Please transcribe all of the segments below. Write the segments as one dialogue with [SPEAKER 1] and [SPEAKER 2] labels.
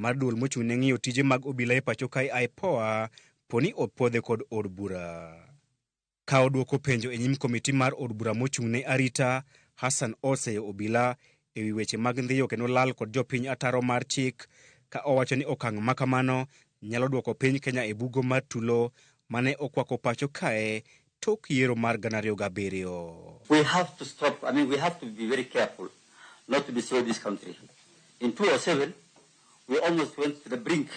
[SPEAKER 1] mar duol mochung' ne ng'iyo tije mag obila e pacho kae IPOA poni opuodhe kod od bura. Ka odwoko penjo e nyim komiti mar od bura mochung' ne arita, Hassan oseyo obila ewi weche mag ndhiyo kendo lal kod jopiny ataro mar chik ka owacho ni okang' ma kamano nyalo dwoko piny Kenya e bugo mar tulo mane okwako pacho kae tok yiero mar 2007.
[SPEAKER 2] We have to stop. I mean, we have to be very careful not to destroy this country. In 2007, we almost went to the brink,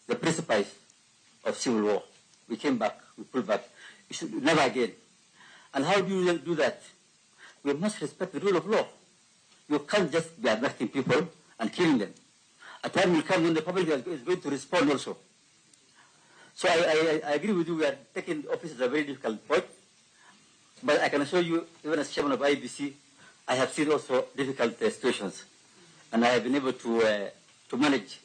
[SPEAKER 2] the precipice of civil war. We came back, we pulled back. We should never again. And how do you do that? We must respect the rule of law. You can't just be abducting people and killing them. A time will come when the public is going to respond also. So I agree with you, we are taking office at a very difficult point. But I can assure you, even as chairman of IEBC, I have seen also difficult situations. And I have been able to manage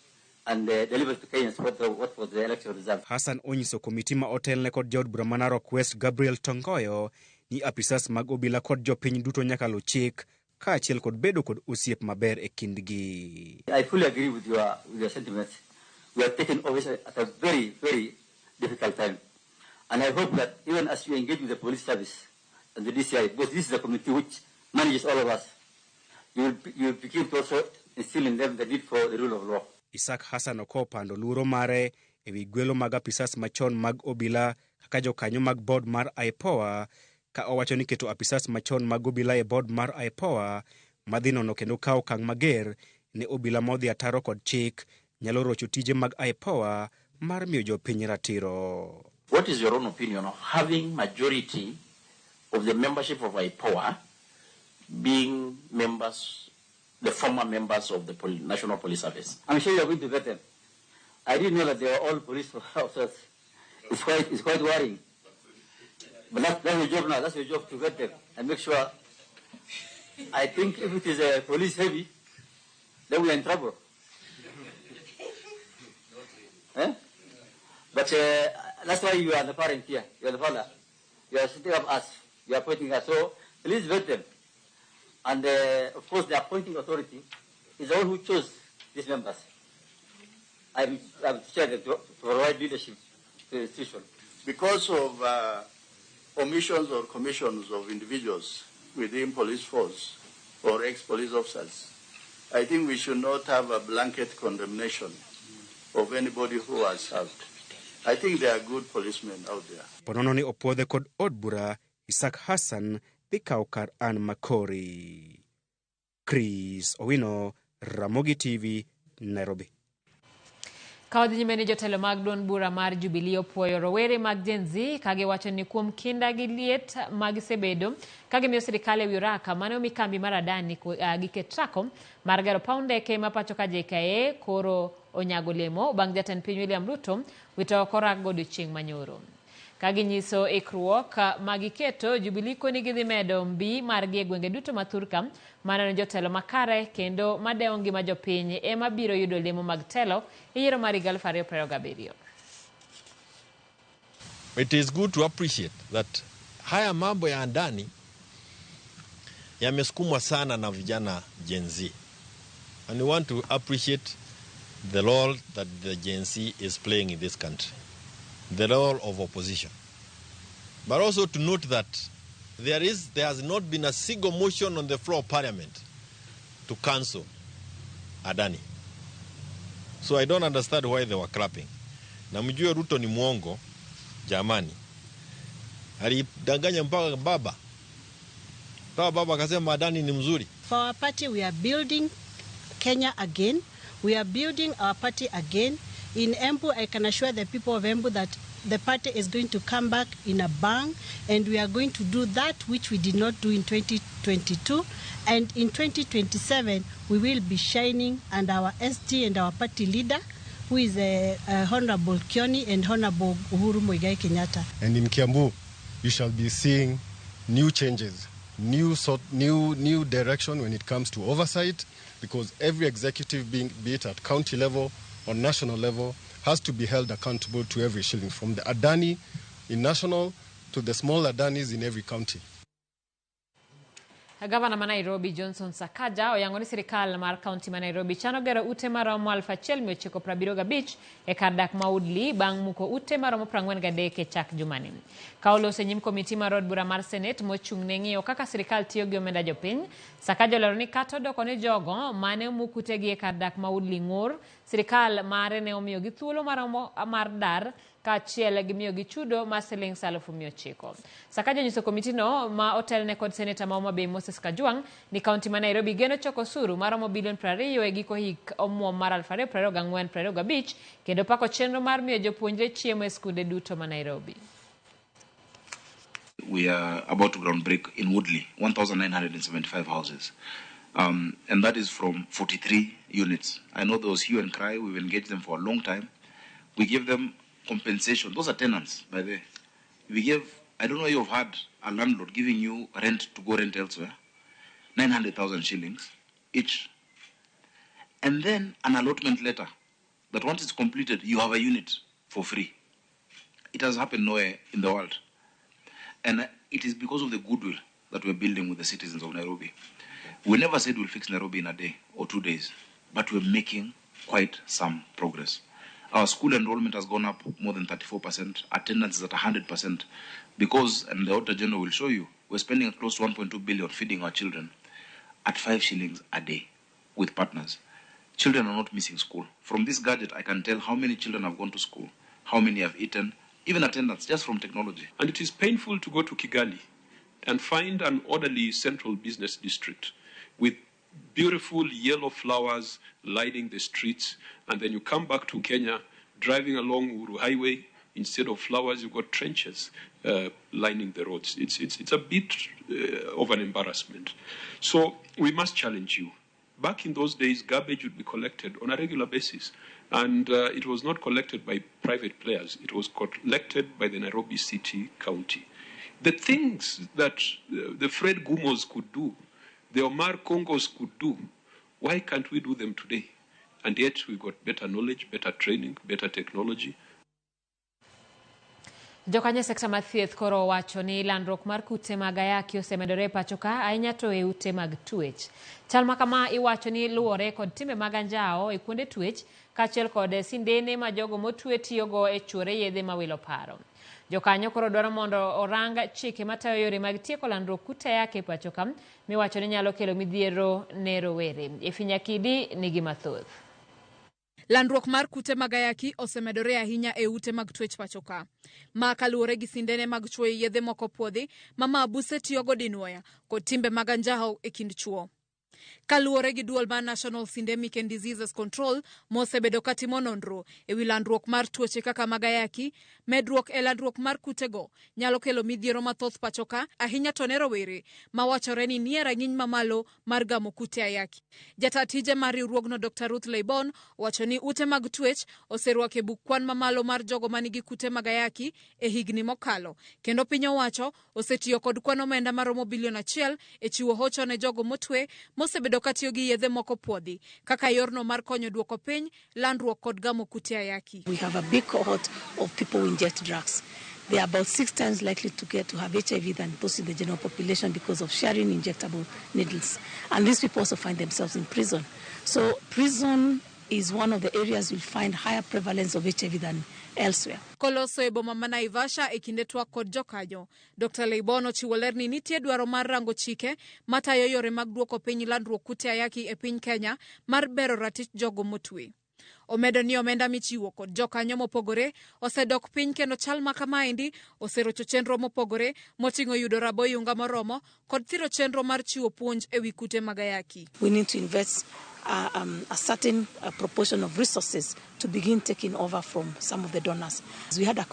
[SPEAKER 2] and deliver to Kenyans what was the election result.
[SPEAKER 1] Hassan onyiso komiti ma otelne kod jaod bura ma Narok West Gabriel Tongoyo ni apisas mag obila kod jopiny duto nyaka luw chik kaachiel kod bedo kod osiep maber e kindgi.
[SPEAKER 2] I fully agree with your sentiments. We are taking office at a very, very difficult time. And I hope that even as you engage with the police service and the DCI, because this is a committee which manages all of us, you will begin to also instill in them the need for the rule of law.
[SPEAKER 1] Isaac Hassan ok opando luoro mare ewi gwelo mag apisas machon mag obila kaka jokanyo mag board mar IPOA ka owacho ni keto apisas machon mag obila e board mar IPOA madhi nono kendo kawo okang' mager ne obila modhi ataro kod chik nyalo rocho tije mag IPOA mar miyo jopiny ratiro.
[SPEAKER 3] What is your own opinion of having majority of the membership of IPOA being members, the former members of the National Police Service?
[SPEAKER 2] I'm sure you are going to vet them. I didn't know that they were all police officers. It's quite worrying. But that's your job now. That's your job to vet them and make sure. I think if it is a police heavy, then we are in trouble. Eh? But that's why you are the parent here. You are the father. You are sitting up us. You are appointing us. So please vet them. And of course, the appointing authority is the one who chose these members. I'm chair them to provide leadership to the institution.
[SPEAKER 4] Because of omissions or commissions of individuals within police force or ex-police officers, I think we should not have a blanket condemnation of anybody who has served. I think there are good policemen out there.
[SPEAKER 1] Ponono ni opuodhe kod od bura, Isaac Hassan dhi kawo kar Ann Makori. Chris Owino, Ramogi TV, Nairobi.
[SPEAKER 5] Ka wadhi nyime ni jotelo mag duond bura mar Jubilee opuoyo rowere mag Gen Z ka giwacho ni kuom kinda gi liet ma gisebedo ka gimiyo sirikal ewi oraka mane omi kambi mar Adani gi Ketraco mar gero paw ndeke ma pacho ka JKIA koro onyago olemo bang' jatend piny William Ruto wito oko orak godiochieng' manyoro. Ka ginyiso ikruok ma giketo, Jubilee koni gidhi medo mbi margi e gwenge duto ma thurka maneno jotelo makare kendo madewo ngima jopiny ema biro yudo lemo mag telo e yiero mar higa 2027.
[SPEAKER 6] It is good to appreciate that haya mambo ya ndani yamesukumwa sana na vijana Gen Z. And we want to appreciate the role that the Gen Z is playing in this country, the role of opposition. But also to note that there has not been a single motion on the floor of parliament to cancel Adani. So I don't understand why they were clapping. Na mjue Ruto ni mwongo, jamani. Alidanganya mpaka baba. Mpaka baba akasema Adani ni mzuri.
[SPEAKER 7] For our party, we are building Kenya again. We are building our party again. In Embu, I can assure the people of Embu that the party is going to come back in a bang, and we are going to do that which we did not do in 2022. And in 2027, we will be shining, and our SG and our party leader, who is Honorable Kioni and Honorable Uhuru Muigai Kenyatta.
[SPEAKER 8] And in Kiambu, you shall be seeing new changes, new sort, new direction when it comes to oversight, because every executive, be it at county level or national level, has to be held accountable to every shilling, from the Adani in national to the small Adanis in every county.
[SPEAKER 5] Gavana ma Nairobi Johnson Sakaja oyango ni sirikal mar kaunti ma Nairobi chano gero ute maromo 1975 e kar dak ma Woodley bang' muko ute maromo 43 e chak jumani. Ka oloso e nyim komiti mar od bura mar Senate mochung' ne ng'iyo kaka sirikal tiyo gi omenda jopiny, Sakaja olero ni kata odoko ni jogo mane omuk utegi e kar dak ma Woodley ng'ur, sirikal mare ne omiyogi thuolo maromo mar dar kaachiel gi miyogi chudo mar siling 900,000. Sakaja onyiso komitino ma otelne kod seneta ma Homa Bay Moses Kajwang' ni kaunti ma Nairobi geno choko osuru maromo bilion 20 e giko hik omuom mar 2024-2025 kendo pako chenro mar miyo jopuonjre chiemo e skunde duto ma Nairobi.
[SPEAKER 9] We are about to ground break in Woodley, 1,975 houses. And that is from 43 units. I know there was hue and cry. We've engaged them for a long time. We give them compensation. Those are tenants, by the way. We gave, I don't know if you've had a landlord giving you rent to go rent elsewhere, 900,000 shillings each. And then an allotment letter that once it's completed, you have a unit for free. It has happened nowhere in the world. And it is because of the goodwill that we're building with the citizens of Nairobi. We never said we'll fix Nairobi in a day or 2 days, but we're making quite some progress. Our school enrollment has gone up more than 34%. Attendance is at 100% because, and the Auditor General will show you, we're spending close to 1.2 billion feeding our children at 5 shillings a day with partners. Children are not missing school. From this gadget, I can tell how many children have gone to school, how many have eaten, even attendance, just from technology.
[SPEAKER 10] And it is painful to go to Kigali and find an orderly central business district with beautiful yellow flowers lining the streets, and then you come back to Kenya, driving along Uhuru Highway, instead of flowers, you've got trenches lining the roads. It's a bit of an embarrassment. So we must challenge you. Back in those days, garbage would be collected on a regular basis, and it was not collected by private players. It was collected by the Nairobi City County. The things that the Fred Gumos could do, the Omar Kongos could do, why can't we do them today? And yet we've got better knowledge, better training, better technology.
[SPEAKER 5] Jokanyo sekta mar thieth koro owacho ni landruok mar kute mag ayaki osemedore e pacho ka ahinya to e ute mag twech. Chal ma kama iwacho ni luwore kod timbe mag anjawo e kuonde twech kaachiel kod sindene ma jogo motwe tiyogo e chuore yedhe mawilo paro. Jokanyo koro dwaro mondo orang chike matayo yore mag tieko landruok kute ayaki e pacho ka miwacho ni nyalo kelo midhiero ne rowere. Ifinya Kidi nigi mathoth.
[SPEAKER 11] Landruok mar kute mag ayaki osemedore ahinya e ute mag twech pacho ka. Ma kaluwore gi sindene mag chuoyo yedhe moko puodhi ma maabuse tiyogo dinwoya kod timbe mag anjawo e kind chuo. Kaluwore gi duol mar National Syndemic and Diseases Control mosebedo katimo nonro e wi landruok mar tuoche kaka mag ayaki, medruok e landruok mar kutego nyalo kelo midhiero mathoth pacho ka, ahinya to ne rowere mawachore ni nie rang'iny mamalo mar gamo kute ayaki. Jata tije mar riwruogno Dr. Ruth Leibon wacho ni ute mag twech oserwako e buk kwan mamalo mar jogo manigi kute mag ayaki e higni mokalo, kendo piny owacho osetiyo kod kwan omenda maromo bilion 1 e chiwo hocho ne jogo motwe mosebedo katiyo gi yedhe moko puodhi kaka yorno mar konyo duoko piny landruok kod gamo kute ayaki.
[SPEAKER 12] We have a big cohort of people who inject drugs. They are about 6 times likely to get to have HIV than those in the general population because of sharing injectable needles. And these people also find themselves in prison. So prison is one of the areas you'll find higher prevalence of HIV than elsewhere.
[SPEAKER 11] Koloso e boma ma Naivasha e kinde twak kod jokanyo, Dr. Leibon ochiwo ler ni nitie dwaro mar rango chike matayo yore mag duoko piny landruok kute ayaki e piny Kenya mar bero ratich jogo motwe. Omedo ni omenda michiwo kod jokanyo mopogore osedok piny kendo chal ma kamaendi oserocho chenro mopogore moting'o yudo raboyunga moromo kod thiro chenro mar chiwo puonj e wi kute mag ayaki.
[SPEAKER 12] We need to invest a certain proportion of resources to begin taking over from some of the donors. We had a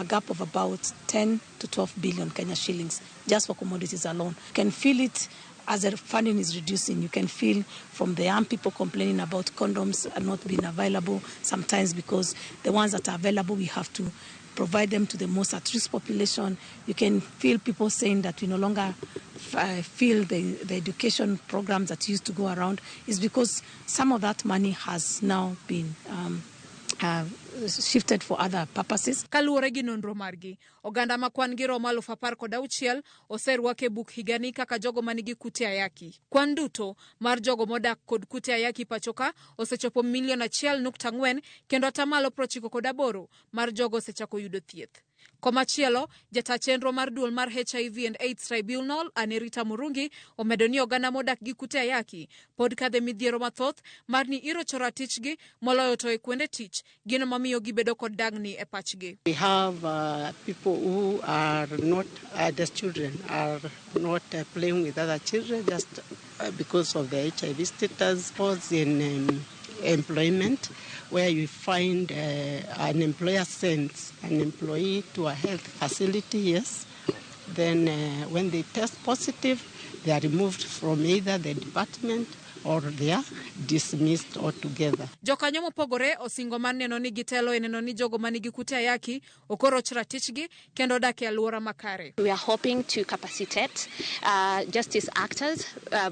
[SPEAKER 12] gap of about 10 to 12 billion Kenya shillings just for commodities alone. You can feel it as the funding is reducing. You can feel from the young people complaining about condoms are not being available sometimes because the ones that are available, we have to provide them to the most at-risk population. You can feel people saying that we no longer feel the education programs that used to go around. Is because some of that money has now been shifted for other purposes.
[SPEAKER 11] Kaluwore gi nonro margi, oganda ma kwan gi romo 16,000 oserwak e buk higani kaka jogo manigi kute ayaki. Kwan duto mar jogo modak kod kute ayaki pachoka osechopo milion 1.4 kendo 98% mar jogo osechako yudo thieth. Komachielo, jata chenro mar duol mar HIV and AIDS Tribunal, Anerita Murungi, omedo ni oganda modak gi kute ayaki pod kadhe midhiero mathoth mar ni irocho ratichgi moloyo to e kuonde tich, gino mamiyo gibedo kod dagni e pachgi.
[SPEAKER 13] We have people who are not, the children are not playing with other children just because of the HIV status. In employment, where you find an employer sends an employee to a health facility, yes. Then when they test positive, they are removed from either the department or they are dismissed altogether.
[SPEAKER 11] Jokanyo mopogore osingo mar neno ni gitelo e neno ni jogo manigi kute ayaki ok oroch ratichgi kendo dak e alwora makare.
[SPEAKER 14] We are hoping to capacitate justice actors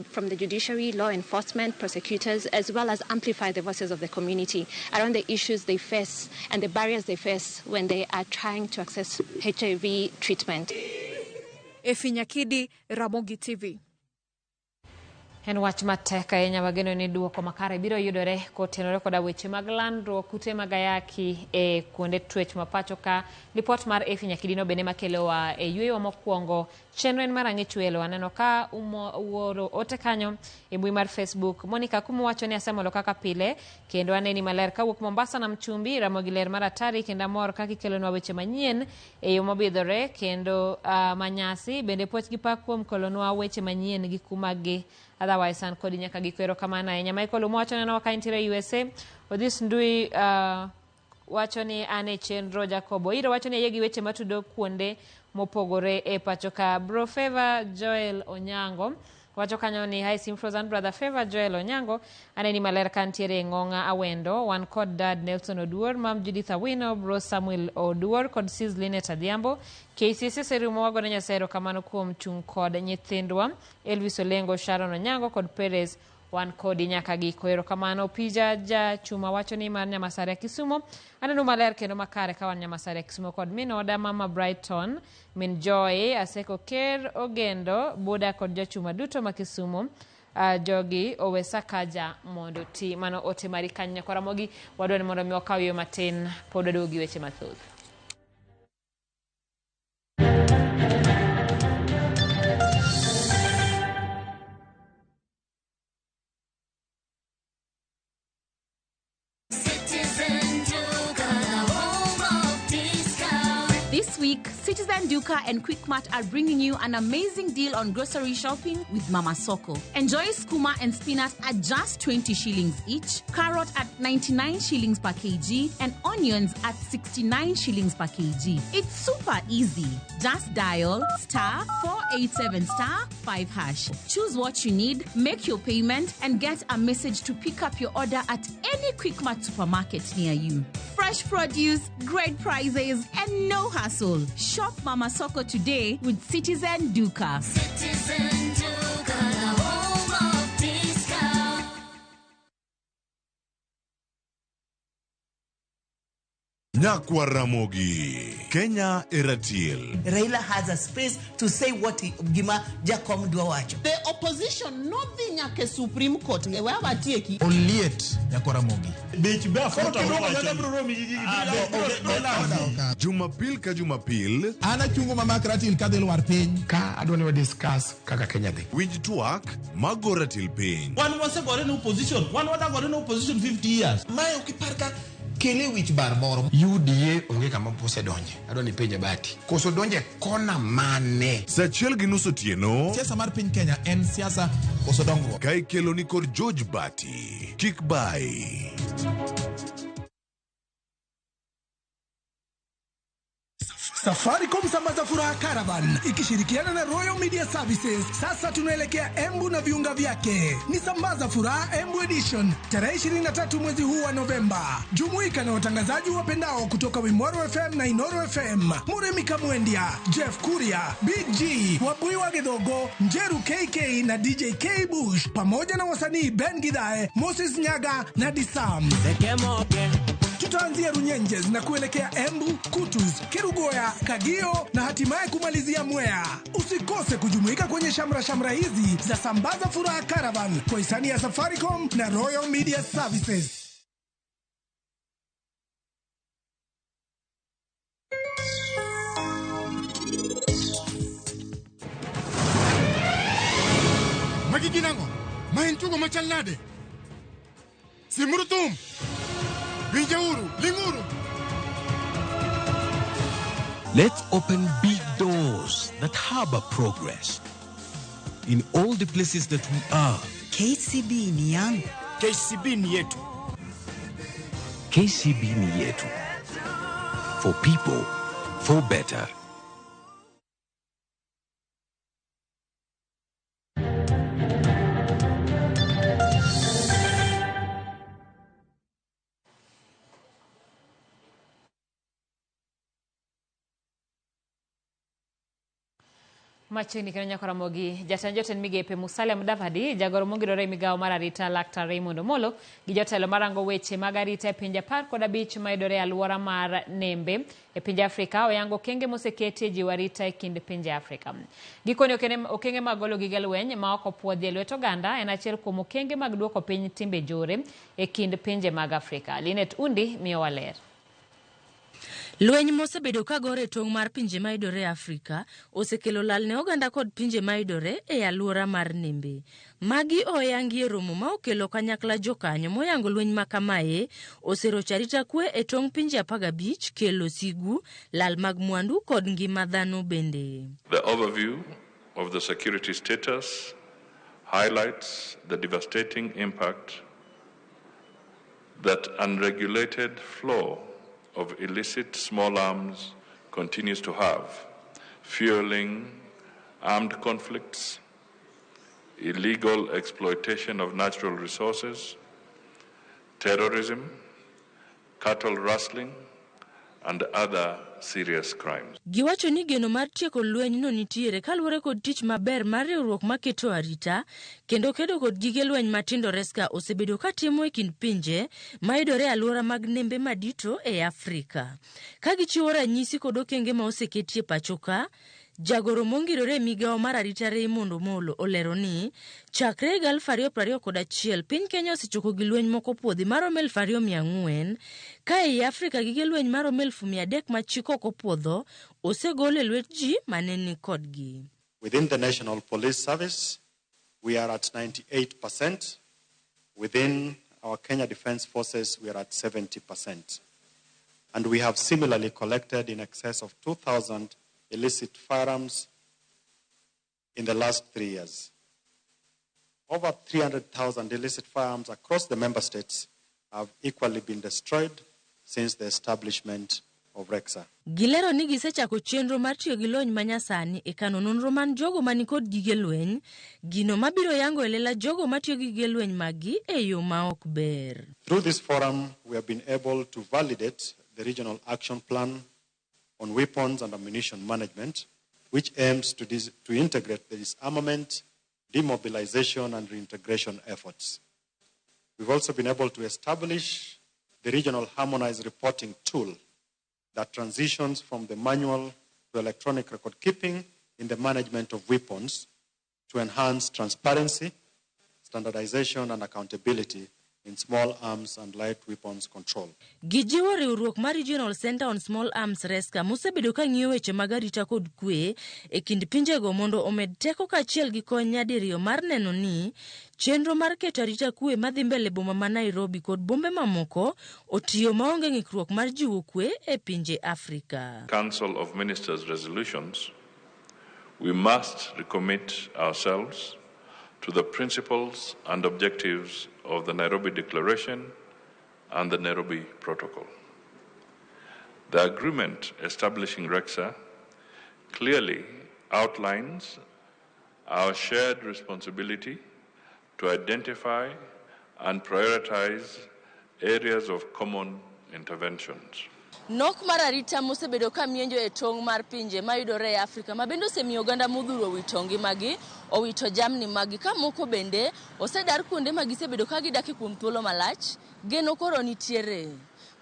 [SPEAKER 14] from the judiciary, law enforcement, prosecutors, as well as amplify the voices of the community around the issues they face and the barriers they face when they are trying to access HIV treatment.
[SPEAKER 11] Efi Nyakidi, Ramogi TV.
[SPEAKER 5] En wach matek ahinya wageno ni duoko makare biro yudore kotenore koda weche mag landruok kute mag ayaki e kuonde twech ma pacho ka. Lipot mar Efi Nyakidino bende makelowa e yweyo mokwongo. Chenro en mar ang'ech welo. Aneno ka uoro ote kanyo e mbui mar Facebook. Monica Kumu wacho ni asemolo kaka pile kendo aneni maler kawuok Mombasa na Mchumbi. Ramogi ler mar atari kendo amor kaka ikelonwa weche manyien e yo mobidhore kendo manyasi. Bende puoch gi pak kuom kelonwa weche manyien gi kuma gi otherwise an kodi nyaka giko. Erokamano ahinya. Michael Umo wacho neno ka intiere USA. Odhis Ndui wacho ni an e chenro. Jacobo Iro wacho ni ayie gi weche matudo kuonde mopogore e pacho ka. Bro Favor Joel Onyango wacho kanyo ni hi Simfrozen brother Favor Joel Onyango, aneni maler ka ntiere e Ng'ong'a Awendo. Wan kod dad Nelson Oduor, mam Judith Awino, bro Samuel Oduor kod sis Linet Adhiambo. KCC serumo wagone Nyasaye erokamano kuom chung' kod nyithindwa. Elvis Olengo, Sharon Onyango kod Perez wan kodi nyaka giko. Erokamano. Pija ja Chuma wacho ni mar Nyamasaria Kisumu, aneno maler kendo makare ka wan Nyamasaria Kisumu kod min oda mama Brighton, min Joy, Aseko Ker, Ogendo, Buda kod jochuma duto ma Kisumu. Jogi owe Sakaja mondo ti. Mano ote mari kanyo nyakwa Ramogi. Wadwa ni mondo mi wakaw yo matin pod waduogo gi weche mathoth.
[SPEAKER 15] This week, Citizen Duka and Quickmart are bringing you an amazing deal on grocery shopping with Mama Soko. Enjoy skuma and spinach at just 20 shillings each, carrot at 99 shillings per kg, and onions at 69 shillings per kg. It's super easy. Just dial *487*5#. Choose what you need, make your payment, and get a message to pick up your order at any Quickmart supermarket near you. Fresh produce, great prices, and no hassle. Shop Mama Soko today with Citizen Duka.
[SPEAKER 16] Citizen Duka, the home of discount.
[SPEAKER 17] Nyakwa Ramogi, Kenya Eratiel.
[SPEAKER 18] Raila has a space to say what he, gima Jakom dwa wacho.
[SPEAKER 19] The opposition nodhi nyaka Supreme Court. E wa watieki.
[SPEAKER 20] Oliet Nyakwa Ramogi.
[SPEAKER 17] Jumapil ka Jumapil.
[SPEAKER 20] An achungo mama Ratil kadhi lwar piny. Ka adwa ni wa discuss kaka Kenya dhi.
[SPEAKER 17] Winj twak mago ratil piny.
[SPEAKER 19] Wan wasegore ne opposition. Wan wadagore ne opposition 50 years.
[SPEAKER 20] Mae ok ipar ka kele wich bar moro. UDA onge kama osedonje. Adwa ni penje Bati. Koso donje kona mane?
[SPEAKER 17] Saa 1:30 otieno.
[SPEAKER 20] Siasa mar piny Kenya en siasa koso dongruok.
[SPEAKER 17] Ka ikelo ni kod George Bati. Kik bai.
[SPEAKER 21] Safaricom Sambaza Furaha Caravan ikishirikiana na Royal Media Services. Sasa tunaelekea Embu na viunga vyake. Ni Sambaza Furaha Embu Edition tarehe 23 mwezi huu wa Novemba. Jumuika na watangazaji wapendao kutoka Wimoro FM na Inoro FM, Muremi Kamwendia, Jeff Kuria, Big G, Wabui wa Githogo, Njeru KK na DJ K Bush, pamoja na wasanii Ben Githae, Moses Nyaga na Disam. Tutaanzia Runyenjes na kuelekea Embu, Kutus, Kerugoya, Kagio na hatimaye kumalizia Mwea. Usikose kujumuika kwenye shamra shamra hizi za Sambaza Furaha Caravan kwa hisani ya Safaricom na Royal Media Services.
[SPEAKER 3] Magi gin ang'o? Ma en tugo machal nade? Simuru thum! Winjauru, ling'uru!
[SPEAKER 22] Let's open big doors that harbor progress in all the places that we are.
[SPEAKER 23] KCB ni yangu.
[SPEAKER 24] KCB ni yetu.
[SPEAKER 22] KCB ni yetu. For people, for better.
[SPEAKER 5] Machiegni kendo nyako Ramogi, jatend jotend migepe Musalia Mudavadi, jagoro mongirore e migawo mar arita Laktar Raymond Omolo gi jotelo marango weche mag arita e pinje 15 mayudore e alwora mar Nembe e pinje Afrika oyango okenge moseketi e jiwo arita e kind pinje Afrika. Gikone okenge mag golo gige lweny ma ok opuodhi e lwet oganda en achiel kuom okenge mag duoko piny timbe njore e kind pinje mag Afrika. Linet Undi miyowa ler.
[SPEAKER 25] Lweny mosebedo ka gore e tong' mar pinje mayudore e Afrika osekelo lal ne oganda kod pinje mayudore e alwora mar Nembe. Magi oyangi e romo ma okelo kanyakla jokanyo moyango lweny ma kamae oserocho arita kwe e tong' pinje 15, kelo sigu, lal mag mwandu kod ngima dhano bende.
[SPEAKER 26] The overview of the security status highlights the devastating impact that unregulated flow of illicit small arms continues to have, fueling armed conflicts, illegal exploitation of natural resources, terrorism, cattle rustling, and other serious crimes.
[SPEAKER 25] Giwacho ni geno mar tieko lwenyno nitiere kaluwore kod tich maber mar riwruok maketo arita kendo kedo kod gige lweny matindo Reska osebedo katimo e kind pinje mayudore e alwora mag nembe madito e Afrika. Ka gichiwo ranyisi kod okenge ma oseketie pacho ka, jagoro mongirore e migawo mar arita Raymond Omolo olero ni chakre higa 2021 piny Kenya osechoko gi lweny moko puodhi maromo 2400 ka ei Afrika gige lweny maromo 300 ma chik ok opuodho osegol e lwet ji mane ni kodgi.
[SPEAKER 27] Within the National Police Service, we are at 98%. Within our Kenya Defence Forces, we are at 70%. And we have similarly collected in excess of 2,000 illicit firearms in the last 3 years. Over 300,000 illicit firearms across the member states have equally been destroyed since the establishment of RECSA.
[SPEAKER 25] Gilero ni gisechako chenro mar tiyo gi lony manyasani e kano nonro man jogo manikod gige lweny, gino mabiro yango e lela jogo matiyo gi gige lweny maggi e yo ma ok ber.
[SPEAKER 27] Through this forum, we have been able to validate the Regional Action Plan on Weapons and Ammunition Management, which aims to integrate the disarmament, demobilization, and reintegration efforts. We've also been able to establish the Regional Harmonized Reporting Tool that transitions from the manual to electronic record keeping in the management of weapons to enhance transparency, standardization, and accountability in small arms and light weapons control.
[SPEAKER 25] Gijiwo riwruok mar Regional Center on Small Arms RESCA mosebedo ka ng'iyo weche mag arita kod kwe e kind pinjego mondo omed teko kaachiel gi kony nyadiriyo mar neno ni chenro mar keto arita kwe madhi mbele boma ma Nairobi kod bombe mamoko otiyo maonge ng'ikruok mar jiwo kwe e pinje Afrika.
[SPEAKER 26] Council of Ministers resolutions, we must recommit ourselves to the principles and objectives of the Nairobi Declaration and the Nairobi Protocol. The agreement establishing RECSA clearly outlines our shared responsibility to identify and prioritize areas of common interventions.
[SPEAKER 25] Nok mar arita mosebedo ka mienjo e tong' mar pinje mayudore e Afrika ma bende osemiyo oganda modhuro owito ngimagi, owito jamni maggi ka moko bende osedar kuonde ma gisebedo ka gidake kuom thuolo malach Geno koro nitiere.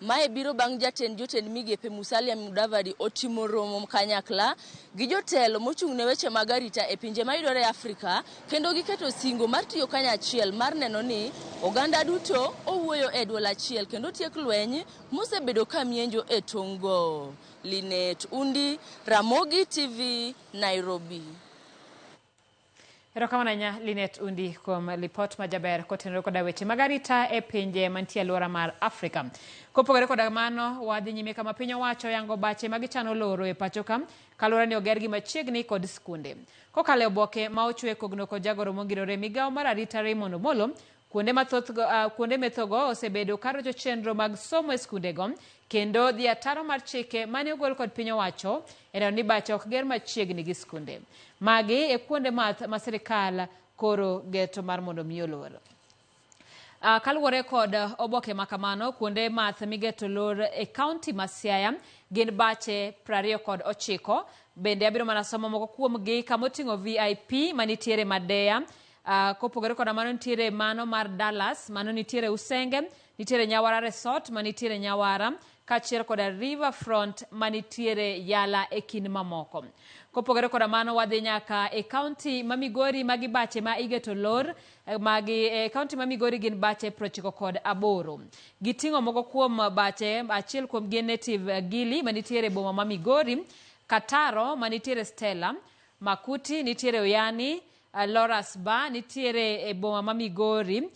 [SPEAKER 25] Mae biro bang' jatend jotend migepe Musalia Mudavadi otimo romo kanyakla gi jotelo mochung' ne weche mag arita e pinje mayudore e Afrika kendo giketo singo mar tiyo kanyachiel mar neno ni oganda duto owuoyo e duol achiel kendo tiek lweny mosebedo ka mienjo e tong' go. Linet Undi, Ramogi TV, Nairobi.
[SPEAKER 5] Erokamano ahinya Linet Undi kuom lipot majaber kotenore koda weche mag arita e pinje mantie alwora mar Afrika. Kopogore koda mano, wadhi nyime kama piny owacho yango bache ma gichano loro e pacho ka kaluwore ni ogergi machiegni kod skunde. Kokalo e oboke ma ochwe kogno kod jagoro mongirore migawo mar arita Raymond Omolo, kuonde mathoth go, kuonde methogo osebedo karocho chenro mag somo e skundego kendo dhi ataro mar chike mane ogol kod piny owacho e neno ni bache ok ger machiegni gi skunde. Magi e kuonde math ma sirikal koro geto mar mondo mi olor. Kaluwore kod oboke ma kamano, kuonde math migeto lor e kaunti ma Siaya gin bache 29. Bende abiro mana somo moko kuomgi kamoting'o VIP manitiere Madeya. Kopogore koda mano nitiere mano mar Dallas, mano nitiere Usenge, nitiere Nyawara Resort manitiere Nyawara, kaachiel koda Riverfront manitiere Yala e kind mamoko. Kopogore koda mano wadhi nyaka e kaunti ma Migori magi bache ma igeto lor, magi e kaunti ma Migori gin bache 98. Giting'o moko kuom bache, achiel kuom gi en Native Gili manitiere boma ma Migori, Kataro manitiere Stella, Makuti nitiere Oyani, Loras Bar nitiere e boma ma Migori,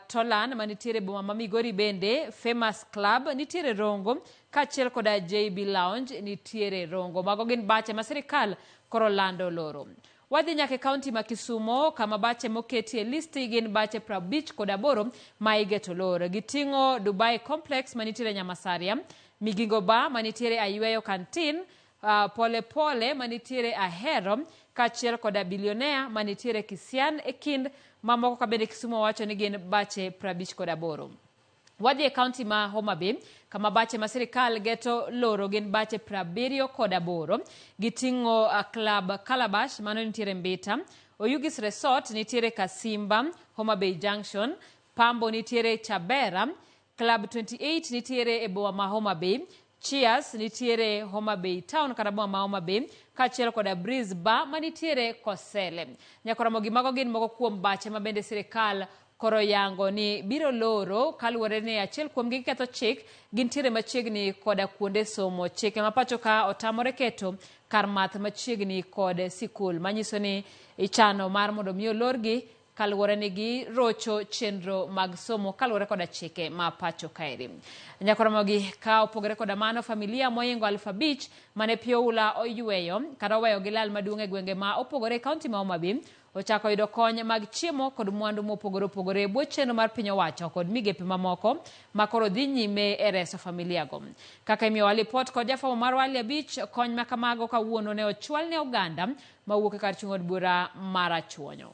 [SPEAKER 5] Tolan manitiere e boma ma Migori bende, Famous Club nitiere Rongo, kaachiel koda JB Lounge nitiere Rongo. Mago gin bache ma sirikal koro lando loro. Wadhi nyaka e kaunti ma Kisumo kama bache moketi e listi gin bache 58 ma igeto lor. Giting'o Dubai Complex manitiere Nyamasaria, Migingo Bar manitiere Ayweyo Canteen, Pole Pole manitiere Ahero, kaachiel koda Billionaire manitiere Kisian e kind mamoko ka bende Kisumu wacho ni gin bache 58. Wadhi e kaunti ma Homa Bay kama bache ma sirikal geto loro gin bache 78. Giting'o Club Calabash mano nitiere Mbita, Oyugis Resort nitiere Kasimba, Homa Bay Junction, Pambo nitiere Chabera, Club 28 nitiere e boma ma Homa Bay, Cheers nitiere Homa Bay Town kata boma ma Homa Bay, kaachiel koda Breeze Bar manitiere Kosele. Nyakoromogi mago gin moko kuom bache ma bende sirikal koro yango ni biro loro kaluwore ni achiel kuomgi giketho chik, gintiere machiegni koda kuonde somo. Chike ma pacho ka otamore keto kar math machiegni kod sikul, manyiso ni ichano mar mondo mi olorgi kaluwore ni girocho chenro mag somo kaluwore koda chike ma pacho kaeri. Nyakoromogi ka opogore koda mano, familia mohingo 5,000 mane pi oula oyweyo kata oweyo gi lal maduong' e gwenge ma opogore e kaunti ma Homa Bay ochako yudo kony mag chiemo kod mwandu mopogore opogore e bwo chenro mar piny owacho kod migepe mamoko ma koro dhi nyime e reso familia go. Kaka imiyowa lipot kod jafwambo marwa Ali Abich, kony ma kamago kawuono ne ochwal ne oganda mawuok e kar chung' od bura mar Rachuonyo.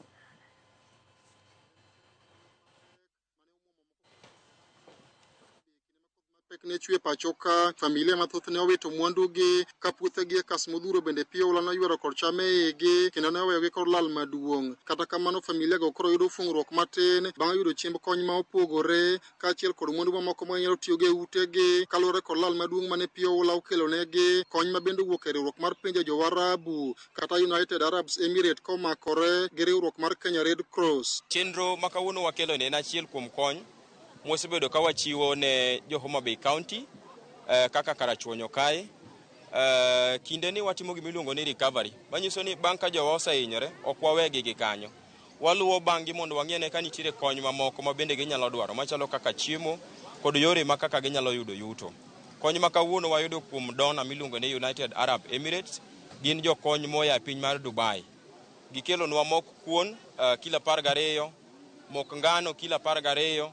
[SPEAKER 1] Pek ne chwe pacho ka, familia mathoth ne owito mwandugi ka puothegi e kas modhuro bende pi oula noywero kod cham e igi kendo ne oweyogi kod lal maduong'. Kata kamano familia go koro yudo fungruok matin bang' yudo chiemb kony ma opogore kaachiel kod mwandu mamoko ma ginyalo tiyogo e utegi kaluwore kod lal maduong' mane pi oula okelonegi. Kony ma bende owuok e riwruok mar pinje Jowarabu kata United Arab Emirates komakore gi riwruok mar Kenya Red Cross.
[SPEAKER 2] Chenro ma kawuono wakelo ni en achiel kuom kony mwasebedo ka wachiwo ne jo Homa Bay County kaka Karachuonyo kae. Kinde ni watimo gima iluongo ni recovery, manyiso ni bang' ka jowa osehinyore ok wawegi gi kanyo. Waluwo bang' gi mondo wang'e ne ka nitiere kony mamoko ma bende ginyalo dwaro machalo kaka chiemo kod yore ma kaka ginyalo yudo yuto. Kony ma kawuono wayudo kuom donor miluongo ni United Arab Emirates gin jokony moa e piny mar Dubai. Gikelonwa mok kuon kilo 12, mok ngano kilo 12,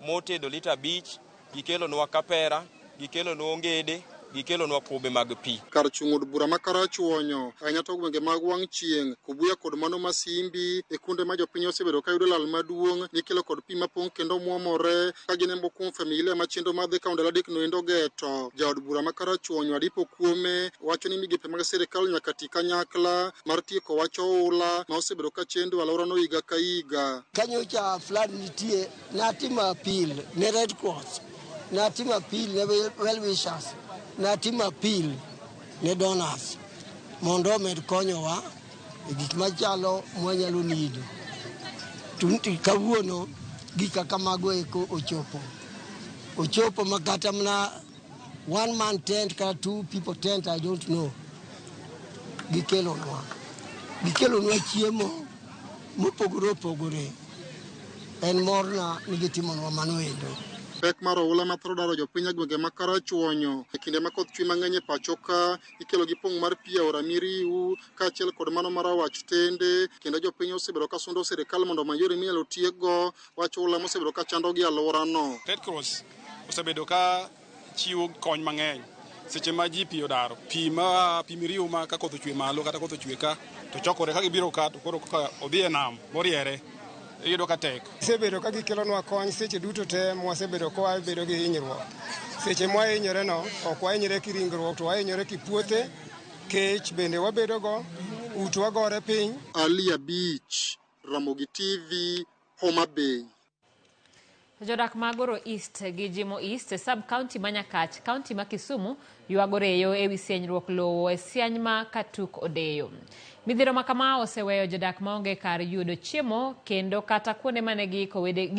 [SPEAKER 2] mo tedo lita 5, gikelonwa kapera, gikelonwa ongede, Gikelonwa kube mag pi.
[SPEAKER 1] Kar chung' od bura ma Karachuonyo, ahinya to gwenge mag wang' chieng', Kobuya kod mano Masimbi, e kuonde ma jopiny osebedo ka yudo lal maduong' mikelo kod pi mapong' kendo muomore ka ginembo kuom familia ma chenro mar dhi kawo ndalo adek noendo ogeto. Jaod bura ma Karachuonyo Adipo Kuome wacho ni migepe mag sirikal nyaka ti kanyakla mar tieko wach oula ma osebedo ka chendo alworano higa ka higa.
[SPEAKER 4] Kanyocha flood nitie, natimo appeal ne Red Cross, natimo appeal ne well wishers, natimo appeal ne donors mondo omed konyowa e gik machalo mwanyalo nido. To kawuono gik kaka mago eko ochopo. Ochopo ma kata mana one man tent kata two people tent, I don't know. Gikelonwa. Gikelonwa chiemo mopogore opogore. En morna ni gitimonwa mano endo.
[SPEAKER 1] Pek mar oula ma thoro daro jopiny e gwenge ma Karachuonyo e kinde ma koth chwe mang'eny e pacho ka ikelo gi pong' mar pi e aora Miriu kaachiel kod mano mar Awach Tende, kendo jopiny osebedo ka sundo sirikal mondo omany yore minyalo tiekgo wach oula mosebedo ka chandogi e alworano.
[SPEAKER 6] Red Cross osebedo ka chiwo kony mang'eny seche ma ji pi odaro pi ma pi Miriu ma ka koth ochwe malo kata koth ochwe ka to chokore ka gibiro ka to koro ka odhi e nam moriere iyudo ka tek.
[SPEAKER 7] Gisebedo ka gikelonwa kony seche duto te mwasebedo ka wabedo gi hinyruok. Seche mwahinyore no, ok wahinyre ki ringruok to wahinyore ki puothe, kech bende wabedogo, utwa gore piny.
[SPEAKER 1] Ali Abich, Ramogi TV, Homa Bay.
[SPEAKER 5] Jodak mag Goro East gi Jimo East e sub-county ma Nyakach, county ma Kisumu, ywago reyo e wi sienyruok lowo e siany ma Katuk Odeyo. Midhiero ma kama oseweyo jodak maonge kar yudo chiemo kendo kata kuonde mane giiko wede,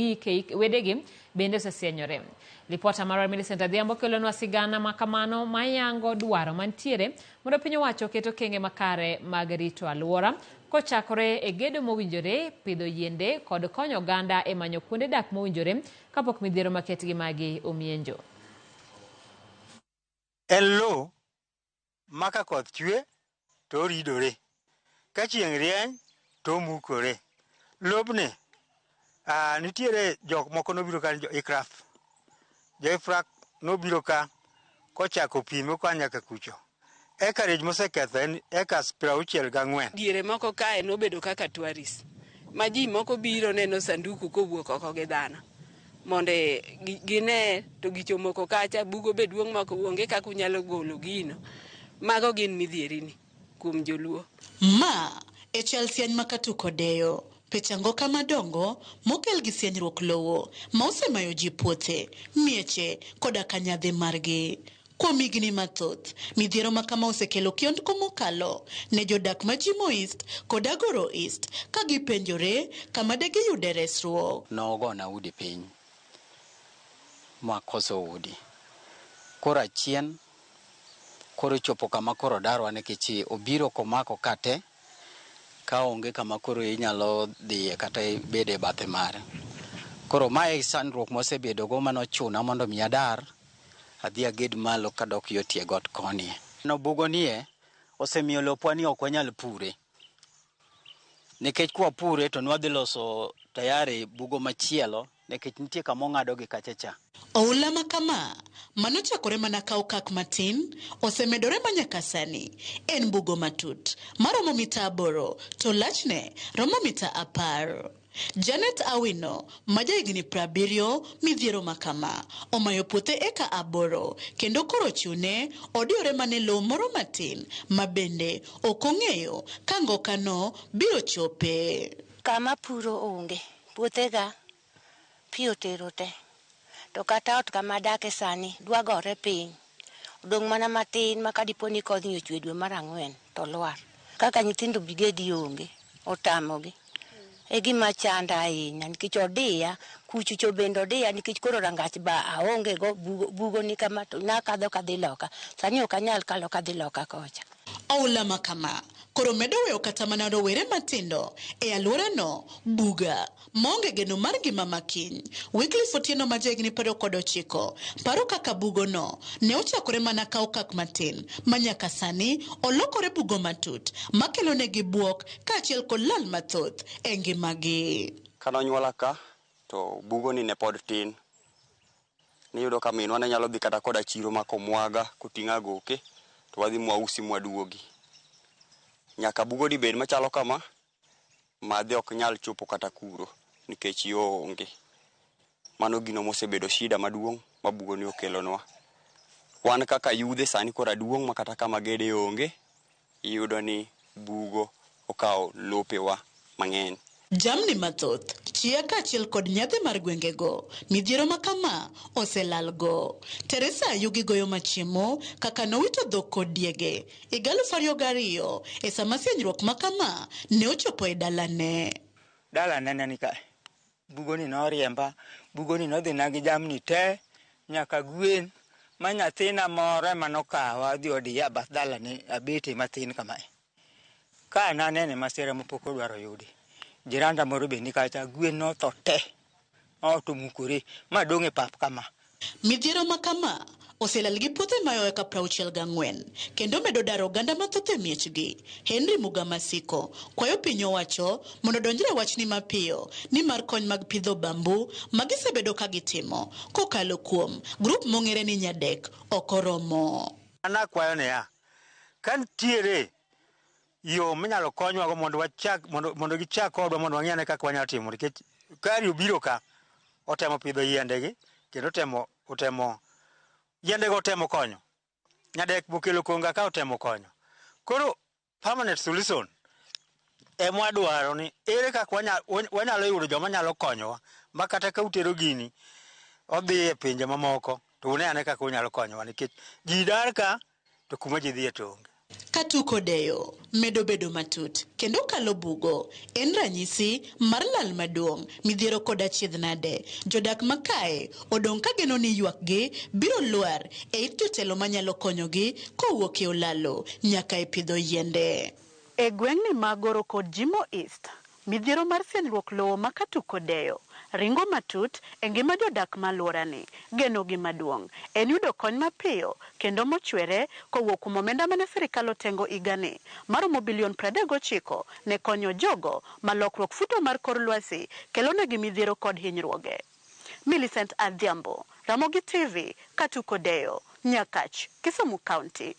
[SPEAKER 5] wedegi bende osesienyore. Lipota marwa Millicent Adhiambo kelonwa sigana ma kamano mayango dwaro mantiere mondo piny owacho oket okenge makare mag rito alwora kochakore e gedo mowinjore, pidho yiende kod konyo oganda e manyo kuonde dak mowinjore kapok midhiero maketgi magi omienjo.
[SPEAKER 8] En lowo ma ka koth chwe to oridore, ka chieng' rieny to omukore. Lobni nitiere jok moko nobiro ka jo ICRAF. Jo ICRAF nobiro ka kochako pime koa nyaka kucho. Acreage moseketho en acres 64.
[SPEAKER 9] Diere moko kae nobedo kaka tourist ma ji moko biro neno sanduku kowuok oko gi dhano mondo gine to gichomoko kacha bugo be duong' moko onge kaka unyalo golo gino. Mago gin midhierini kuom joluo.
[SPEAKER 10] Ma e chal siany ma Katuk Odeyo. Pecha ngoka madongo mokel gi sienyruok lowo ma osemayo ji puothe, mieche koda kanyadhi margi. Kuom higni mathoth, midhiero ma kama osekelo kiondko mokalo ne jodak ma Jimo East kod Agoro East ka gipenjore kama de giyude resruok.
[SPEAKER 24] Nogona udi piny makoso udi. Koro achien koro chopo kama koro darwa nikech obiro komako kate ka onge kama koro inyalo dhiye kata bede e bathe mare. Koro mae sandruok mosebedogo manochuna mondo mi adar adhi aged malo kadok yo tie got koni. No bugo nie osemiyo lopwa ni ok wanyal pure. Nikech kwapure to nwadhi loso tayari bugo machielo nikech nitie kama ong'ado gi kacha cha.
[SPEAKER 10] Oula ma kama, manochakore mana ka okak matin, osemedore ma nyaka sani. En bugo matut, maromo mita 8 to lachne romo mita 10. Janet Awino, ma jahigni 70, midhiero ma kama, omayo puothe eka 8 kendo koro chune odiyore mana e lowo moro matin ma bende ok ong'eyo ka ngokano biro chope.
[SPEAKER 28] Kama puro onge, puothega pi otero te. To kata ot kama adake sani dwa gore piny. Odong' mana matin ma kadipo ni kodhni ochwe dwe mar 4 to lwar. Kaka nyithindo brigade onge, otamogi. E gima chanda ahinya nikech odiya, kuchucho bende odiya nikech koro rangach ba aonge go, bugo ni kama to nakadho kadhi loka. Sani ok anyal kalo kadhi loka kocha.
[SPEAKER 10] Oula ma kama koro medo weyo kata mana rowere matindo e alworano buga maonge geno mar ngima makiny. Wycliffe Otieno ma jahigni 29 paro kaka bugono ne ochakore mana ka okak matin ma nyaka sani olokore bugo matut makelo negi buok kaachiel kod lal mathoth e ngimagi.
[SPEAKER 29] Kane onyuola ka to bugoni ne pod tin.
[SPEAKER 2] Niyudo ka minwa ne nyalo dhi kata koda chiro ma komwaga koting'o agoke to wadhi mwausi mwaduogi. Nyaka bugoni bed machalo kama, madhe ok nyal chopo kata kuro nikech yo onge. Mano gino mosebedo shida maduong' ma bugoni okelonwa. Wan kaka yudhe sani koro aduong' ma kata kama gede onge, iyudo ni bugo okawo lopewa mang'eny.
[SPEAKER 10] Jamni mathoth, chiya kaachiel kod nyadhi mar gwengego, midhiero ma kama oselalgo. Teresa Ayugi goyo machiemo kaka nowito dhok kod diege higa 2002 e sama sienyruok ma kama ne ochopo e dalane.
[SPEAKER 8] Dalane ne ni kae. Bugoni noriemba, bugoni nodhina gi jamni te, nyaka gwen, ma nyathina moro ema nokawa odhi odiya bath dalane abete matin kamae. Ka nanene masira mapok odwaro yudi. Jiranda moro be ni kacha, gwen notho te, ot omukore, madong' e pap kama.
[SPEAKER 10] Midhiero ma kama oselal gi puothe mayowe ka 64 kendo medo daro oganda mathoth e miechgi. Henry Mugamasiko kwayo piny owacho mondo odonjre wachni mapiyo nimar kony mag pidho bambu ma gisebedo ka gitimo kokalo kuom grup mong'ere ni Nyadek ok oromo.
[SPEAKER 8] An akwayo niya, ka nitiere yo minyalo konywago mondo wachak mondo gichak kodwa mondo wang'i ane kaka wanyalo timo nikech kari obiro ka otemo pidho yiendegi kendo otemo yiendego otemo konyo. Nyadek bokelo konga ka otemo konyo. Koro permanent solution ema wadwaro ni ere kaka wanyalo yudo joma nyalo konyowa ma kata ka utero gini odhi e pinje mamoko to une ane kaka unyalo konyowa nikech ji dar ka to kuma ji dhiye to onge.
[SPEAKER 10] Katuko deyo medo bedo matut kendo kalo bugo en ranyisi mar lal maduong' midhiero kod achiedh nade. Jodak makae odong' ka geno ni ywakgi biro lwar e it jotelo manyalo konyogi kowuok e olalo nyaka e pidho yiende. E gweng'ni mag Goro kod Jimo East, midhiero mar sienyruok lowo ma Katuko deyo ringo matut e ngima jodak ma alworani. Genogi maduong' en yudo kony mapiyo kendo mochwere kowuok kuom omenda mane sirikal otengo higani maromo bilion 39 ne konyo jogo ma lokruok futo mar kor lwasi kelonegi midhiero kod hinyruoge. Millicent Adhiambo, Ramogi TV, Katuko Deyo, Nyakach, Kisumu County.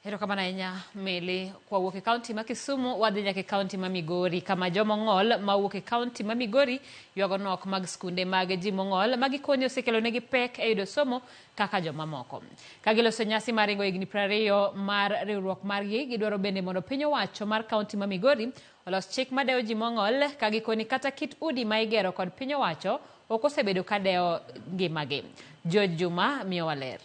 [SPEAKER 5] Erokamano ahinya Meli. Kwawuok e kaunti ma Kisumu wadhi nyaka e kaunti ma Migori kama jomong'ol mawuok e kaunti ma Migori ywago nok mag skunde mag ji mong'ol ma gikoni osekelo negi pek e yudo somo kaka jomamoko. Ka giloso nyasi mar ringo higni 20 mar riwruok margi, gidwaro bende mondo piny owacho mar kaunti ma Migori olos chik madewo ji mong'ol ka gikoni kata kit udi ma igero kod piny owacho ok osebedo ka dewo ngimagi. George Juma miyowa ler.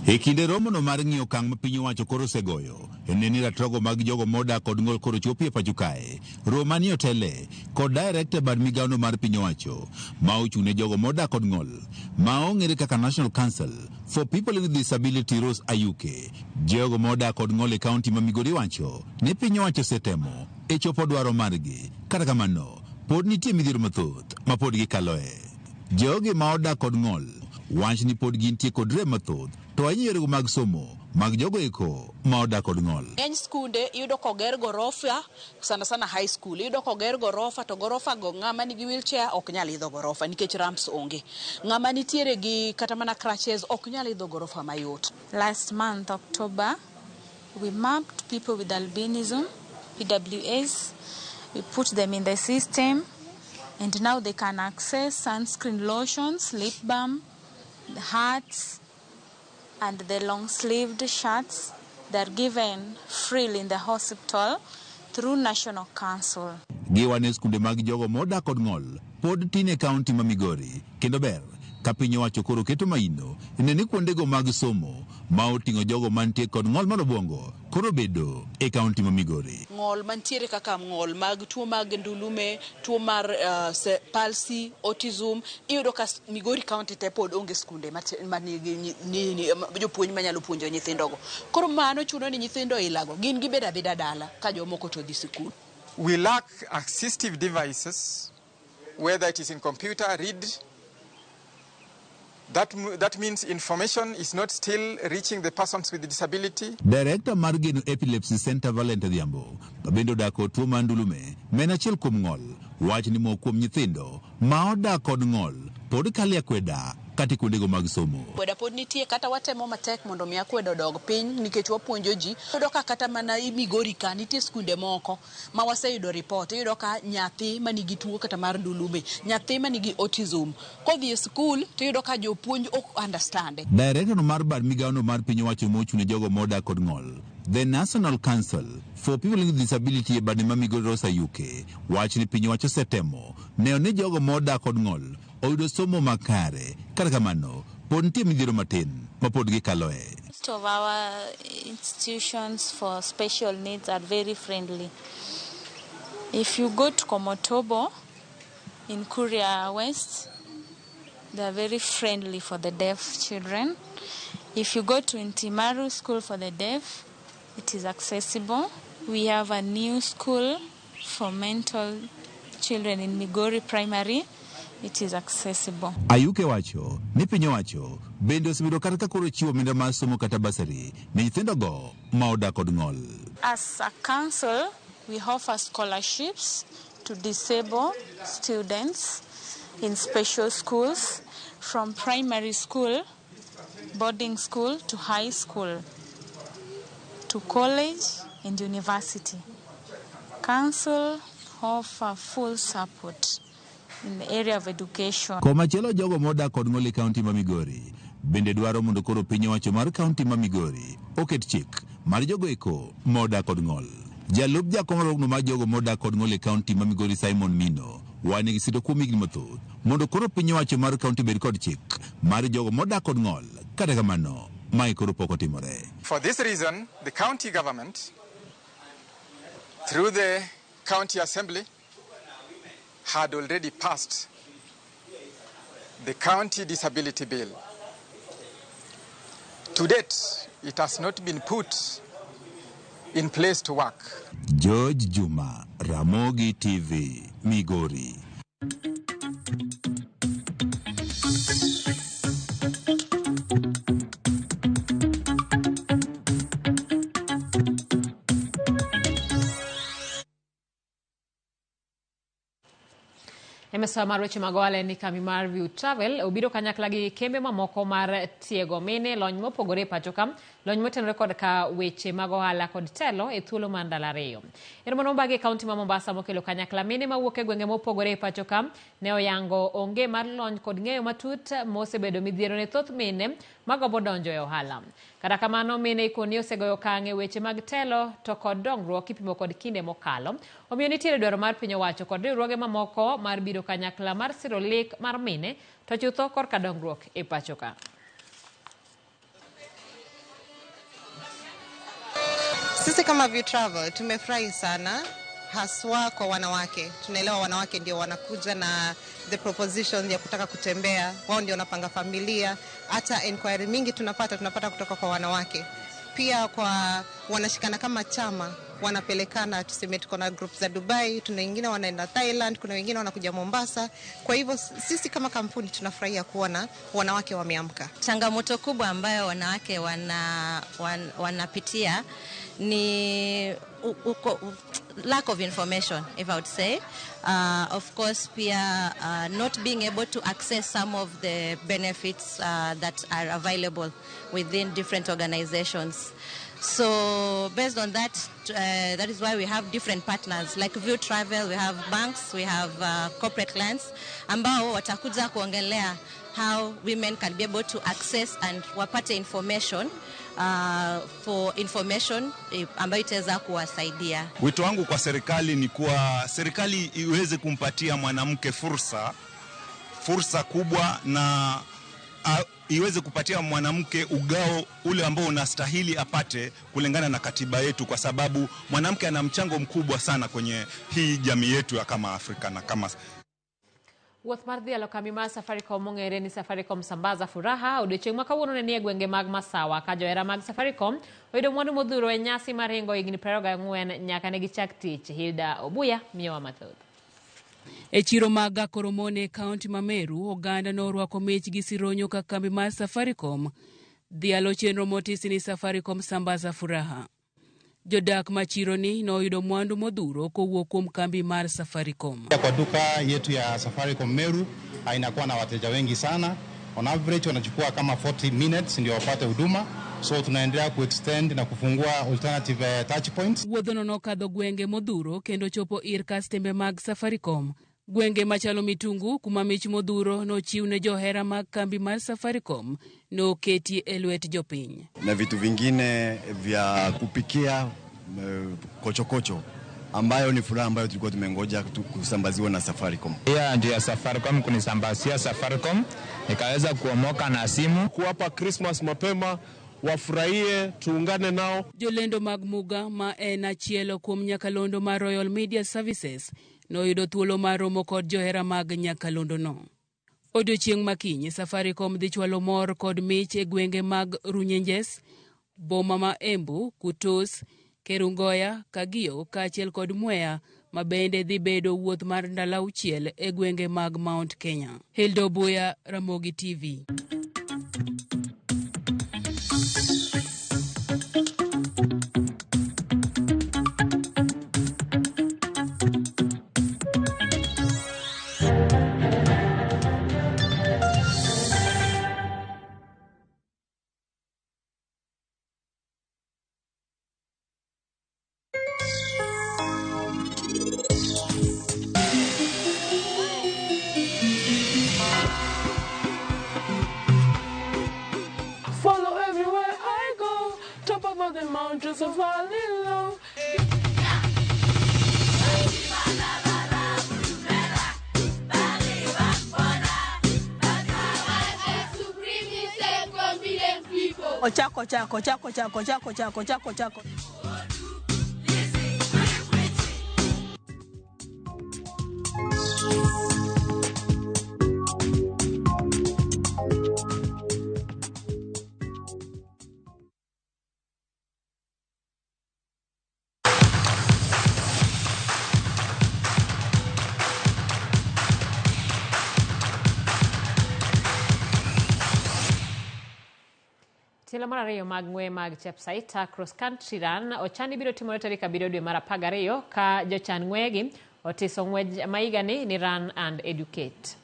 [SPEAKER 11] E kinde romono mar ng'iyo okang' ma piny owacho koro osegoyo ne ni ratirogo mag jogo modak kod ng'ol koro chopi e pacho kae, Romani Otele kod director bad migawono mar piny owacho ma ochung' ne jogo modak kod ng'ol ma ong'ere kaka National Council for People with Disability Rose Ayuke. Jogo modak kod ng'ol e kaunti ma Migori wacho ni piny owacho osetemo e chopo dwaro margi, kata kamano pod nitie midhiero mathoth ma pod gikaloe. Jogi ma odak kod ng'ol wach ni pod gintie kod rem mathoth to ahinya yorego mag somo mag jogo eko ma odak kod ng'ol.
[SPEAKER 12] Ng'eny skunde iyudo koger gorofa, sana sana high school, iyudo koger gorofa to gorofa go ng'ama nigi wheelchair ok nyal idho gorofa nikech ramps onge. Ng'ama nitiere gi kata mana crutches ok nyal idho gorofa mayot.
[SPEAKER 13] Last month, October, we mapped people with albinism, PWAs. We put them in the system, and now they can access sunscreen lotions, lip balm, hats, and the long-sleeved shirts. They are given freely in the hospital through National Council.
[SPEAKER 11] Giwane skunde mag jogo modak kod ng'ol pod tin e kaunti ma Migori kendo ber ka piny owacho koro keto maino ne ni kuondego mag somo ma oting'o jogo mantie kod ng'ol mar obwongo koro bedo e kaunti ma Migori.
[SPEAKER 12] Ng'ol mantiere kaka ng'ol mag tuo mag ndulume, tuo mar palsy, autism, iyudo ka Migori County te pod onge skunde manigi jopuonj manyalo puonjo nyithindogo. Koro mano chuno ni nyithindo ilago, gin gibedo abeda dala ka jomoko to dhi sikul.
[SPEAKER 14] We lack assistive devices, whether it is in computer, read. That means information is not still reaching the persons with disability.
[SPEAKER 11] Director mar Geno Epilepsy Center Valent Adhiambo, ma bende odak kod tuo mar ndulume, ma en achiel kuom ng'ol, wach ni moko kuom nyithindo ma odak kod ng'ol pod kalo e akweda kata e kuondego mag somo.
[SPEAKER 12] Akweda pod nitie kata watemo matek mondo mi akweda odog piny nikech wapuonjo ji. Iyudo ka kata mana Migori ka nitie skunde moko ma waseyudo report. Iyudo ka nyathi manigi tuo kata mar ndulume, nyathi manigi autism, kodhi e skul to iyudo ka jopuonj ok understand.
[SPEAKER 11] Director mar bad migawono mar piny owacho mochung' ne jogo modak kod ng'ol, The National Council for People with Disability e bade ma Migori Rosa Yuke, wacho ni piny owacho osetemo neno ni jogo modak kod ng'ol oyudo somo makare. Kata kamano, pod nitie midhiero matin ma pod gikaloe.
[SPEAKER 13] Most of our institutions for special needs are very friendly. If you go to Komotobo in Kuria West, they are very friendly for the deaf children. If you go to Intimaru School for the Deaf, it is accessible. We have a new school for mental children in Migori Primary. It is accessible.
[SPEAKER 11] Ayuke wacho ni piny owacho bende osebedo kata ka koro chiwo omenda mar somo kata basari ne nyithindogo ma odak kod ng'ol.
[SPEAKER 13] As a council, we offer scholarships to disabled students in special schools from primary school, boarding school to high school, to college and university. Council offer full support in the area of education.
[SPEAKER 11] Komachielo jogo modak kod ng'ol e kaunti ma Migori bende dwaro mondo koro piny owacho mar kaunti ma Migori oket chik mar jogo eko modak kod ng'ol. Jalup jakom riwruogno mar jogo modak kod ng'ol e kaunti ma Migori Simon Mino wane gi sito kuom higni mathoth mondo koro piny owacho mar kaunti bed kod chik mar jogo modak kod ng'ol. Kata kamano, mae koro pok otimore.
[SPEAKER 14] For this reason, the county government, through the county assembly, had already passed the county disability bill. To date, it has not been put in place to work.
[SPEAKER 11] George Juma, Ramogi TV, Migori.
[SPEAKER 5] MSA mar weche mag ohala en ni kambi mar View Travel obiro kanyakla gi kembe mamoko mar tiego mine lony mopogore e pacho ka, lony motenore kod ka weche mag ohala kod telo e thuolo mar ndalo ariyo. E romo mobagi e kaunti ma Mombasa mokelo kanyakla mine mawuok e gwenge mopogore e pacho ka ne oyango onge mar lony kod ng'eyo matut mosebedo midhiero ne thoth mine magombo donjo e ohala. Kata kamano mine ikoni osegoyo okang' e weche mag telo to kod dongruok kipimo kod kinde mokalo. Omiyo nitiere dwaro mar piny owacho kod riwruoge mamoko mar biro kanyakla mar siro lek mar mine to chutho korka dongruok e pacho ka.
[SPEAKER 3] Sisi kama View Travel tumefurahi sana, haswa kwa wanawake. Tunaelewa wanawake ndio wanakuja na the proposition ya kutaka kutembea, wao ndio wanapanga familia. Hata inquiry mingi tunapata kutoka kwa wanawake. Pia kwa wanashikana kama chama, wanapelekana, tuseme tuko na group za Dubai, tuna wengine wanaenda Thailand, kuna wengine wanakuja Mombasa. Kwa hivyo sisi kama kampuni tunafurahia kuona wanawake wameamka.
[SPEAKER 15] Changamoto kubwa ambayo wanawake wanapitia ni lack of information, if I would say. Of course, pia not being able to access some of the benefits that are available within different organizations. So based on that, that is why we have different partners like View Travel, we have banks, we have corporate clients ambao watakuja kuongelea how women can be able to access and wapate information for information ambayo itaweza kuwasaidia.
[SPEAKER 16] Wito wangu kwa serikali ni kuwa serikali iweze kumpatia mwanamke fursa kubwa na iweze kupatia mwanamke ugao ule ambao unastahili apate kulingana na katiba yetu, kwa sababu mwanamke ana mchango mkubwa sana kwenye hii jamii yetu ya kama Afrika na kama
[SPEAKER 5] Wuoth mar dhialo kambi mar Safaricom mong'ere ni Safaricom Sambaza Furaha odiochieng' ma kawuono ne nie gwenge mag Masawa ka johera mag Safaricom oyudo mwandu modhuro e nyasi mar ringo higni 24 nyaka ne gichak tich. Hilda Obuya miyowa mathoth.
[SPEAKER 17] E chiro mag Gakoromone e kaunti ma Meru, oganda norwako mich gi sironyo ka kambi mar Safaricom dhialo chenro motisi ni Safaricom Sambaza Furaha. Jodak ma chironi noyudo mwandu modhuro kowuok kuom kambi mar Safaricom.
[SPEAKER 18] Kwa duka yetu ya Safaricom Meru inakuwa na wateja wengi sana, On average wanachukua kama 40 minutes ndio wapate huduma, so tunaendelea kuextend na kufungua alternative touch points.
[SPEAKER 17] Wuodhno nokadho gwenge modhuro kendo chopo ir kastembe mag Safaricom. Gwenge machalo Mitungu kuma mich modhuro nochiw ne johera mag kambi mar Safaricom noketi e lwet jopiny.
[SPEAKER 19] Na vitu vingine vya kupikia kochokocho ambayo ni furaha ambayo tulikuwa tumengoja kusambaziwa na Safaricom.
[SPEAKER 20] Hiyo ndio ya Safaricom kunisambazia Safaricom, nikaweza kuomoka na simu.
[SPEAKER 21] Kuwapa Christmas mapema, wafurahie, tuungane nao.
[SPEAKER 17] Jolendo mag Muga ma en achiel kuom nyakalondo mar Royal Media Services noyudo thuolo mar romo kod johera mag nyakalondono. Odiochieng' makinyi Safaricom dhi chwalo mor kod mich e gwenge mag Runyenjes, boma ma Embu, Kutus, Kerungoya, Kagio kaachiel kod Mwea ma bende dhi bedo wuoth mar ndalo auchiel e gwenge mag Mount Kenya. Hilda Obuya, Ramogi TV.
[SPEAKER 22] Follow everywhere I go, top of the mountains of valley low.
[SPEAKER 24] Ochako chako chako chako chako chako chako chako.
[SPEAKER 5] Tielo mar ariyo mag ng'we mag Chepsaita Cross Country Run ochani biro timore tarik 7 dwe mar 12 ka jochan ng'wegi otiso ng'wej ma higani ni Run and Educate.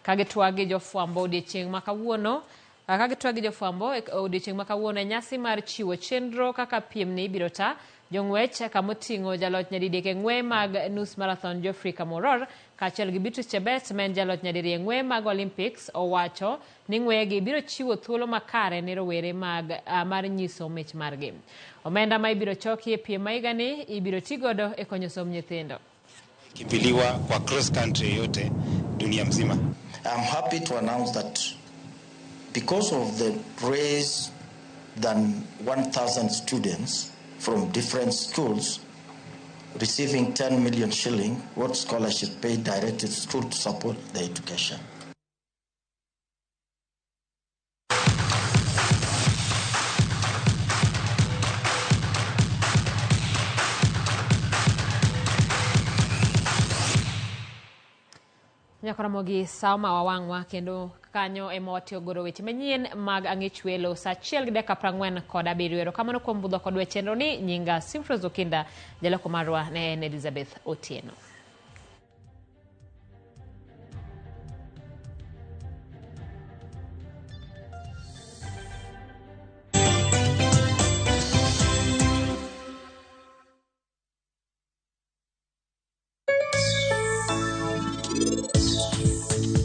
[SPEAKER 5] Ka gitwag gi jofwambo odiechieng' ma kawuono ka gitwag gi jofwambo odiechieng' ma kawuono e nyasi mar chiwo chenro kaka piemni ibiro ta jong'wech kamoting'o jaloch nyadidek e ng'we mag nus marathon Geoffrey Kamworor kaachiel gi Beatrice Chebet ma en jaloch nyadiriyo e ng'we mag Olympics owacho ni ng'wegi biro chiwo thuolo makare ne rowere mag mar nyiso mich margi. Omenda ma ibiro choki e piem ma higani ibiro tigodo e konyo somb nyithindo.
[SPEAKER 25] Kimbiliwa kwa cross country yote dunia mzima.
[SPEAKER 23] I'm happy to announce that because of the raise than 1,000 students from different schools receiving 10 million shilling what scholarship paid directed school to support their education.
[SPEAKER 5] Nyakoromogi sawa wawang'wa kendo kanyo ema watiyo godo weche manyien mag ang'ich welo saa 1:47. Erokamano kuom budho kodwa e chenro ni. Nyinga Simfros Okinda, jaloko marwa ne en Elizabeth Otieno.